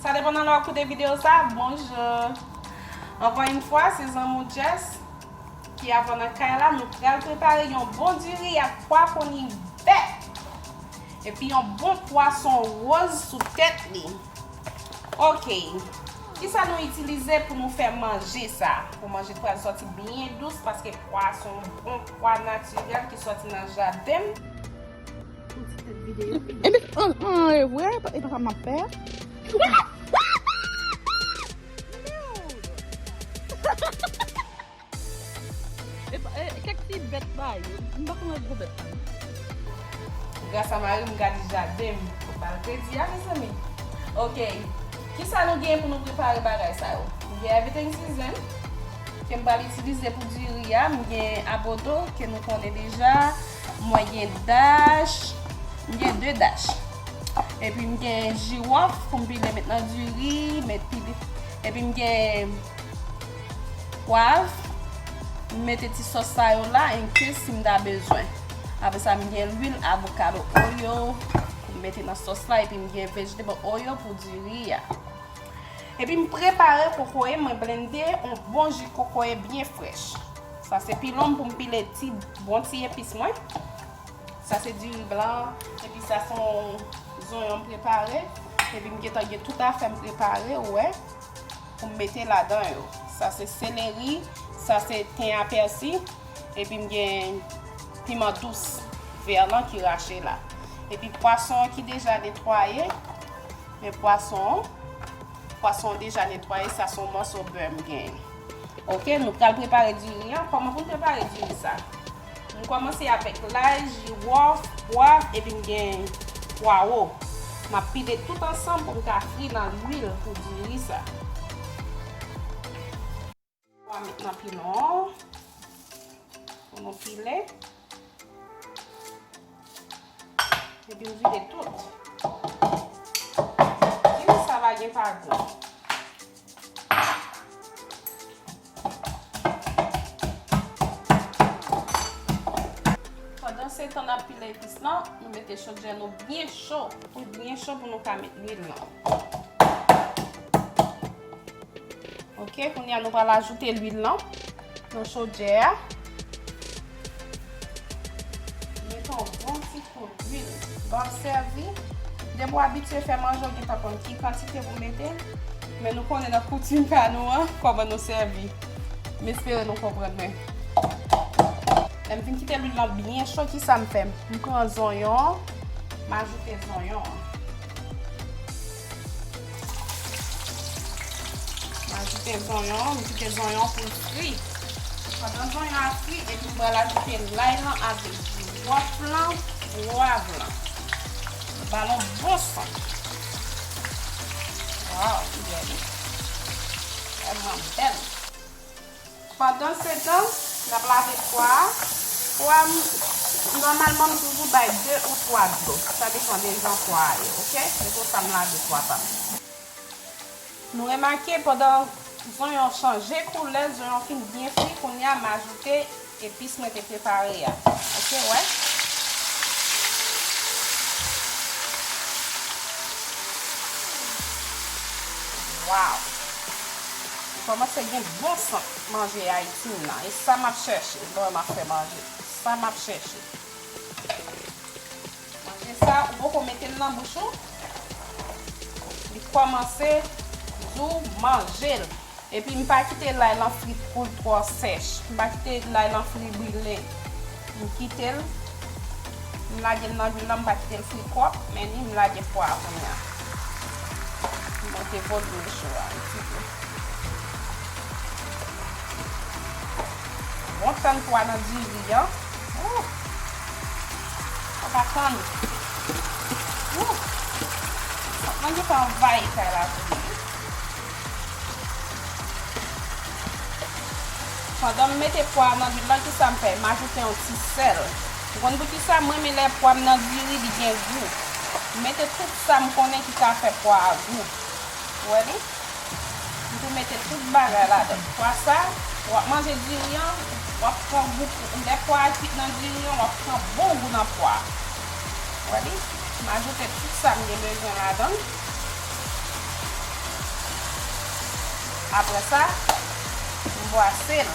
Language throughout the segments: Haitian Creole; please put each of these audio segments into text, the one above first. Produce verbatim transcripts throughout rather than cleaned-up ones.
Sa depandan lè w ap koute videyo sa, bonjou. Ankò yon fwa, se zanmi w Jess ki avè w nan kay la. Nou pral prepare yon bon diri ak pwa konivè. Epi yon bon pwason woz sou tèt li. Ok. Kisa nou itilize pou nou fè manje sa? Pou manje pral sòti byen dous paske pwa se yon bon pwa natirèl ki sòti nan jaden m. Epi, an, an, e vre, e pa sa m ap fè. E pa, e, kèk ti bèt bay, m pa konn lòt gwo bèt la. Gras a mari m gade jaden m, fò ba l kredi a, mezanmi. Ok, kisa nou gen pou nou prepare bagay sa yo? M gen everything season ke m pral itilize pou diri a, m gen abodo ke nou konnen deja, mwen gen dash, m gen de dash. Epi m gen jiwòf pou m pile met nan diri, met pile. Epi m gen pwav, m mete ti sòs sa yo la, in case si m ta bezwen. Apre sa, m gen lwil avocado oil pou m mete nan sòs la, epi m gen vegetable oil pou diri a. Epi m prepare kokoye, mwen blende yon bon ji kokoye byen frèch. Sa se pilon m pou m pile ti, bon ti epis mwen. Sa se diri blan, epi sa se yon zonyon m prepare. Epi m gentan gen tout afè m prepare, ou wè, pou m mete ladan yo. Sa se seleri, sa se ten a pèsi, epi m gen piman dous vè lan ki rache la. Epi pwason an ki deja netwaye, men pwason an, pwason an deja netwaye, sa se yon mòso bè m genyen. Ok, nou pral prepare diri an. Kòman pou n prepare diri sa? M kòmanse avèk lay, jiwòf, pwav, epi m gen pwawo. M ap pile tout ansanm pou m ka fri nan lwil pou diri sa. Pwav met nan pilon an. Pou nou pile. Epi m vide tout. Diri sa va gen pa gou. Pandan se tan n ap pile epis lan, nou mete chodyè nou byen cho, pou byen cho pou nou ka met lwil lan. Ok, kounye a nou pral ajoute lwil lan nan chodyè a. Mete yon bon ti kou lwil. Lè w ap sèvi, depi w abitye fè manje, w gentan konn ki kantite pou mete. Men nou konnen nan koutim pa nou an, kòman nou sèvi. M espere nou konprann mwen. Lè m fin kite lwil lan byen cho, kisa m fè? M pran zonyon an, m ajoute zonyon an. M ajoute zonyon an, m kite zonyon an pou l fri. Pandan zonyon an fri, epi m pral ajoute lay lan avèk jiwòf lan, pwav lan. M ba l yon bon sant. Waw, li bèl wi. Vrèman bèl. Pandan se tan, n ap lave pwa a. Pwa m, nòmalman, m toujou bay de ou twa dlo. Sa depann de jan pwa a ye, ok? Se konsa m lave pwa pa m. Nou remake, pandan zonyon chanje koulè, zonyon fin byen fri, kounye a m ajoute epis mwen te prepare a. Ok, wè? Waw! Li kòmanse gen bon sant manje Ayiti m nan. E sa m ap chèche lè m ap fè manje. Sa m ap chèche. Manje sa, ou poko mete l nan bouch ou. Li kòmanse di w manje l. Epi m pa kite lay lan fri pou l twò sèch. M pa kite lay lan fri brile. M kite l. M lage l nan lwil lan, m pa kite l fri twòp, men li m lage pwa a kounye a. M monte volim cho a yon ti pe. Bon tann pwa nan diri an. Ooh. Sa pa tann. Ooh. Sant lan gentan anvayi kay la kounye a. Pandan m mete pwa a nan lwil lan, kisa m fè? M ajoute yon ti sèl. Ou konn poukisa m renmen lè pwa m nan diri, li gen gou. M mete tout sa m konnen ki ka fè pwa a gou. Ou wè li? M tou mete tout bagay ladan. Pwa sa, w ap manje diri an, w ap pran gou, lè pwa a kwit nan diri an, w ap pran bon gou nan pwa a. Ou wè li? M ajoute tout sa m gen bezwen ladan l. Apre sa, m bwase l.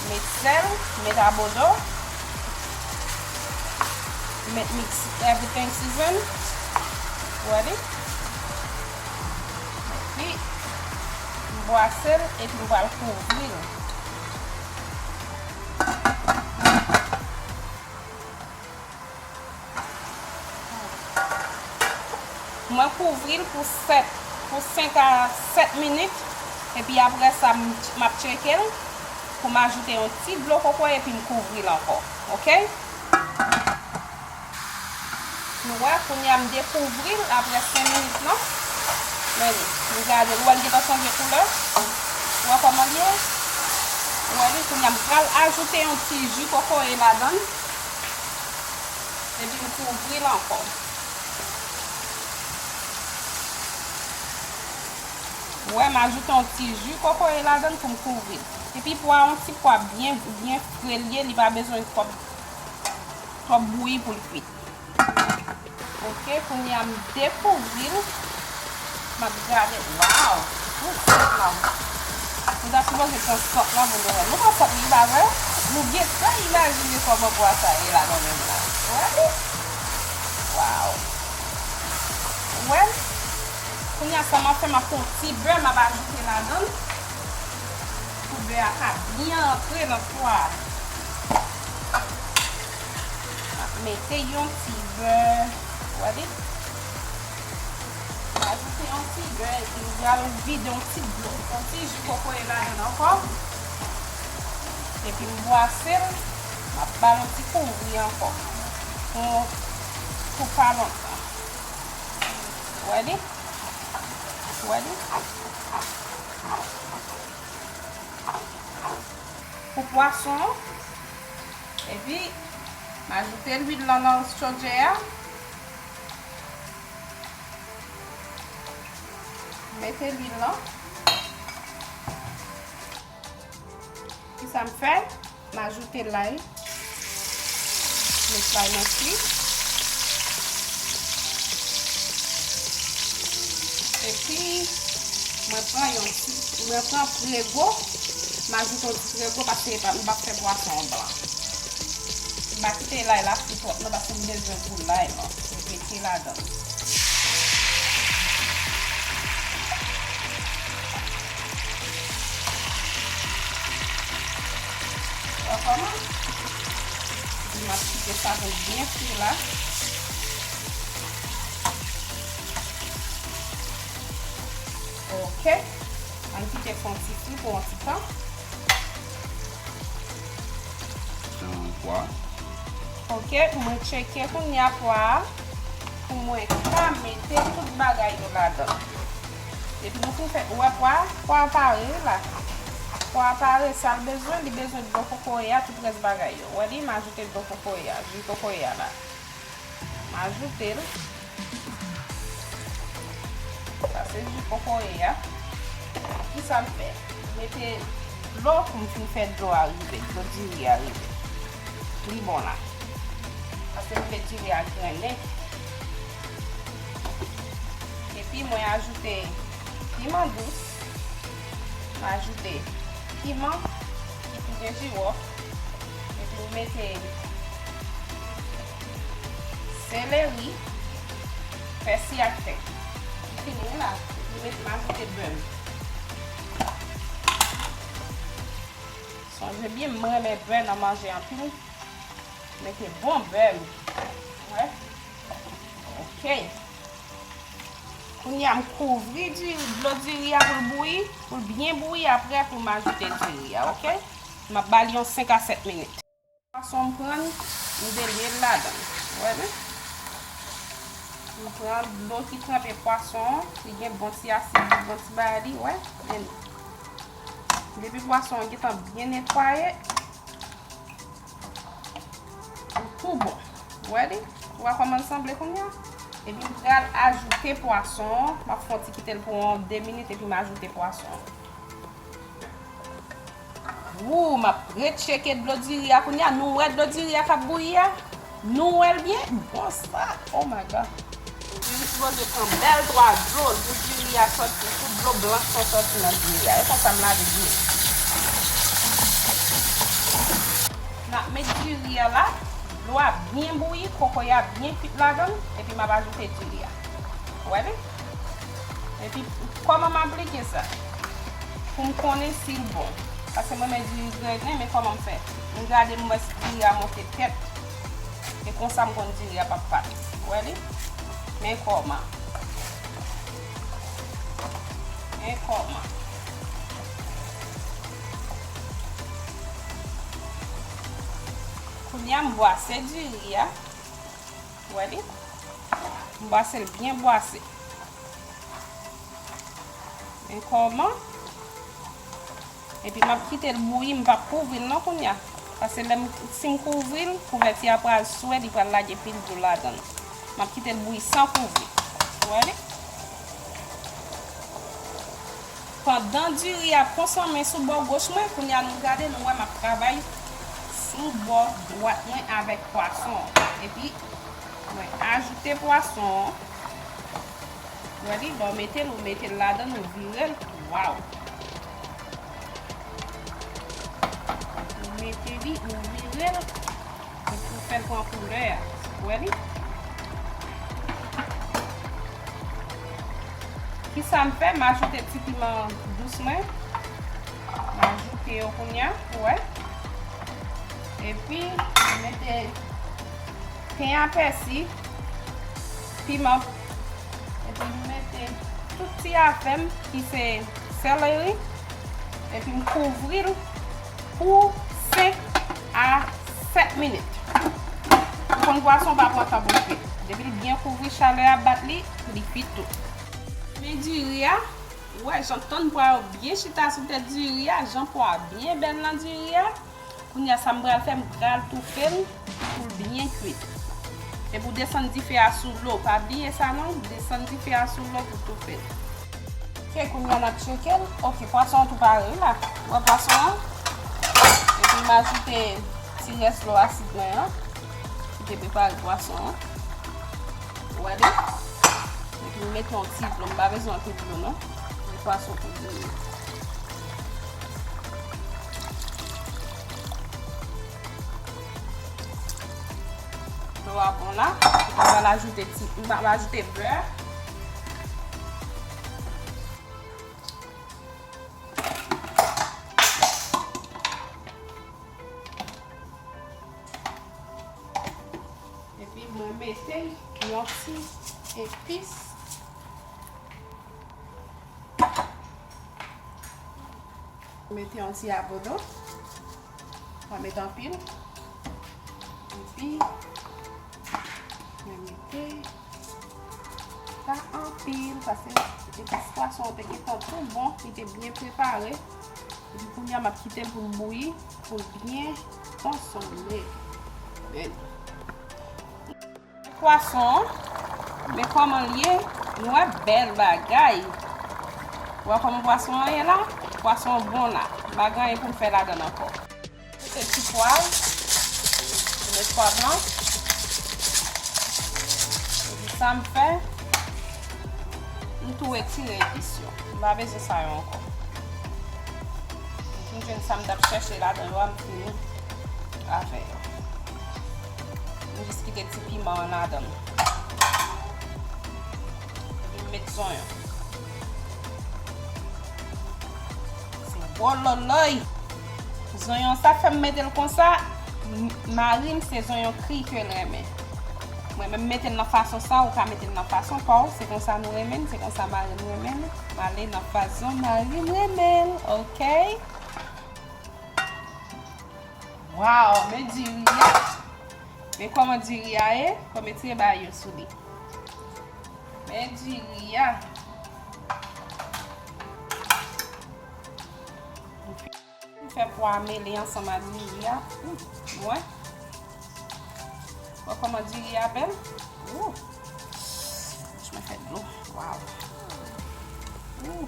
Met sèl, met abodon, met mix everything season. Ready? Epi, m bwase l epi m pral kouvri l. Mwen kouvri l pou sèt, pou senk a sèt minit. Epi apre sa, m, m ap tcheke l pou m ajoute yon ti dlo kokoye epi m kouvri l ankò. Oke? Nou wè, kounye a m dekouvri l apre senk minit lan. Men, nou gade l, ou wè l gentan chanje koulè. Ou wè kòman l ye? Ou wè li, kounye a m pral ajoute yon ti ji kokoye ladan l. Epi m kouvri l ankò. Ou wè, m ajoute yon ti ji kokoye ladan l pou m kouvri l. Epi pwa, yon ti pwa byen, byen fre l ye, li pa bezwen twòp, twòp bouyi pou l kwit. Oke, kounye a m dekouvri l. M ap gade. Waw! Gwo sant lan. Nou ta sipoze pran sant lan pou nou wè. Nou pran sant li, pa vre? Nou gentan imajine kòman pwa sa ye la kanmenm la. Wè li? Waw! Wè? Kounye a sa m ap fè, m ap pran yon ti bè, m ap ajoute ladan l. Pou bè a ka byen antre nan pwa a. M ap mete yon ti bè. Ou wè li? M ajoute yon ti bè epi m pral vide yon ti dlo, yon ti ji kokoye ladan l ankò. Epi m bwase l, m ap ba l yon ti kouvri ankò. Pou, pou pa lontan. Ou wè li? Ou wè li? Pou pwason an. Epi, m ajoute lwil lan nan chodyè a. Mete lwil lan. Kisa m fè? M ajoute lay. Met lay nan kwi. Epi, mwen pran yon ti, mwen pran prego. M ajoute yon ti prego paske m p ap fè pwason an blan. M pa kite lay la fri twòp non, paske m bezwen gou lay lan. M mete ladan. Wè kòman? Epi m ap kite sa pou l byen fri la. Oke. Ann kite l fè yon ti fri pou yon ti tan. Jan pwa. Oke, mwen tcheke kounye a pwa a pou mwen ka mete tout bagay yo ladan. Epi nou fin fè, ou wè pwa, pwa a pare la. Pwa a pare, sa l bezwen, li bezwen dlo kokoye a, tout rès bagay yo. Ou wè li, m ajoute dlo kokoye a, ji kokoye a la. M ajoute l. Sa se ji kokoye a. Kisa m fè? M mete dlo pou m fin fè dlo a rive, dlo diri a rive. Li bon la. Paske m vle diri a grennen. Epi mwen ajoute piman dous. M ajoute piman ki tou gen jiwòf. Epi m mete seleri, pèsi ak ten. Li fini wi la. Epi m met, m ajoute bè m. Sonje byen, m renmen bè nan manje anpil. Mete bon bè m. Wè. Oke. Kounye a m kouvri diri, dlo diri a pou l bouyi, pou l byen bouyi, apre pou m ajoute diri a, oke? M ap ba li yon senk a sèt minit. Pwason m pran, m delye l ladan. Ou wè, men? M pran dlo ki tranpe pwason an, li gen bon ti asid, li bon ti bagay li, wè? Men depi pwason an gentan byen netwaye, li tou bon. Ou wè li? Ou wè kòman l sanble kounye a? Epi m pral ajoute pwason an. M ap fè yon ti kite l pou yon de minit epi m ajoute pwason an. Wou, m ap retcheke dlo diri a kounye a. Nou wè dlo diri a k ap bouyi a? Nou wè l byen? Bon sa. Oh my God. Diri sipoze pran bèl twa dlo pou diri a sòti, tout dlo blanch sa sòti nan diri a. E konsa m lave diri. N ap met diri a la, dlo a byen bouyi, kokoye a byen kuit ladan l, epi m ap ajoute diri a. Ou wè li? Epi, kòman m aplike sa? Pou m konnen si l bon. Paske mwen renmen diri grennen, men kòman m fè? M gade m wè si diri a monte tèt. E konsa m konn diri a p ap pat. Ou wè li? Men kòman. Men kòman. Kounye a m bwase diri a. Ou wè li? M bwase l byen bwase. Men kòman? Epi m ap kite l bouyi, m p ap kouvri l non kounye a. Paske lè m, si m kouvri l, kouvèti a pral swe, li pral lage pil dlo ladan l. M ap kite l bouyi san kouvri. Ou wè li? Pandan diri a ap konsome sou bò goch mwen, kounye a nou gade, nou wè m ap travay sou bò dwat mwen avèk pwason an. Epi, mwen ajoute pwason an. Ou wè li, lè w mete l, ou mete l ladan l, ou vire l. Waw! Ou mete li, ou vire l. Epi ou fè l pran koulè a. Ou wè li? Kisa m fè? M ajoute ti piman dous mwen. M ajoute yo kounye a, ou wè. Epi, m mete pen a pèsi, piman, epi m mete tout ti afè m ki se celery, epi m kouvri l pou senk a sèt minit. Ou konn pwason pa pran tan pou l kuit. Depi l byen kouvri, chalè a bat li, li kuit tou. Men diri a, ou wè jan tann pwa yo byen chita sou tèt diri a, jan pwa byen bèl nan diri a. Kounye a, sa m pral fè, m pral toufe l pou l byen kuit. Epi w desann dife a sou lo. Pa bliye sa non, desann dife a sou lo pou toufe l. Ok, kounye a n ap tcheke l. Ok, pwason an tou pare wi la. Ou wè pwason an? Epi m ajoute ti rès dlo asid mwen an. Ki te prepare pwason an. Ou wè li? Epi m mete yon ti dlo, m pa bezwen anpil dlo non. Li pwason pou diri. Dlo a bon la. M pral ajoute ti, m pral ajoute bè. Epi mwen mete yon ti epis. Mete yon ti abolo. Pa mete anpil. Epi mwen mete pa anpil, paske epis pwason an te gentan tou bon, li te byen prepare. Epi kounye a, m ap kite l pou l bouyi, pou l byen konsome. Men pwason an, men kòman l ye, nou wè bèl bagay. Ou wè kòman pwason an ye la? Pwason an bon la. M pa gen anyen pou m fè ladan l ankò. Mete ti pwav. Mete pwav lan. Epi sa m fè, m tou retire epis yo. M pa bezwen sa yo ankò. M fin jwenn sa m t ap chèche ladan yo a, m fini avè yo. M jis kite ti piman an ladan l. Epi m met zonyon. Se bololoy. Zonyon sa fè m mete l konsa. M-, mari m se zonyon kri ke l renmen. Mwen menm mete l nan fason sa, ou ka mete l nan fason pa w. Se konsa nou renmen l, se konsa mari m renmen l. M ale nan fason mari m renmen l, oke? Waw, men diri a. Men kòman diri a ye, kòman m retire bagay yo sou li. Men diri a. M fè pwa mele ansanm ak diri a. Hum, mwen. Wè kòman diri a bèl? Ooh. Bouch mwen fè dlo. Waw. Ooh.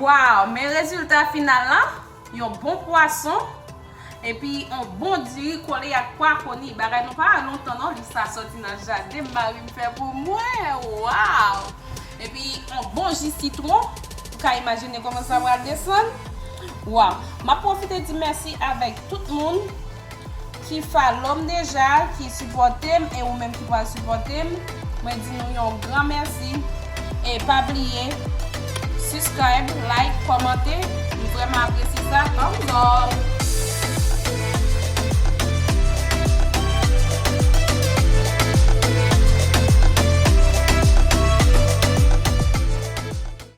Waw, men rezilta final la, yon bon pwason. Epi yon bon diri kole ak pwa koni. Bagay nou pa wè lontan non, li sa soti nan jaden mari m fè pou mwen. Waw! Epi yon bon ji sitwon. Ou ka imajine kòman sa pral desann. Waw! M ap pwofite di mèsi avèk tout moun ki follow m deja, ki sipòte m, e ou menm ki pral sipòte m. Mwen di nou yon gran mèsi. E pa bliye, subscribe, like, kòmante. M vrèman apresye sa. Thumbs up!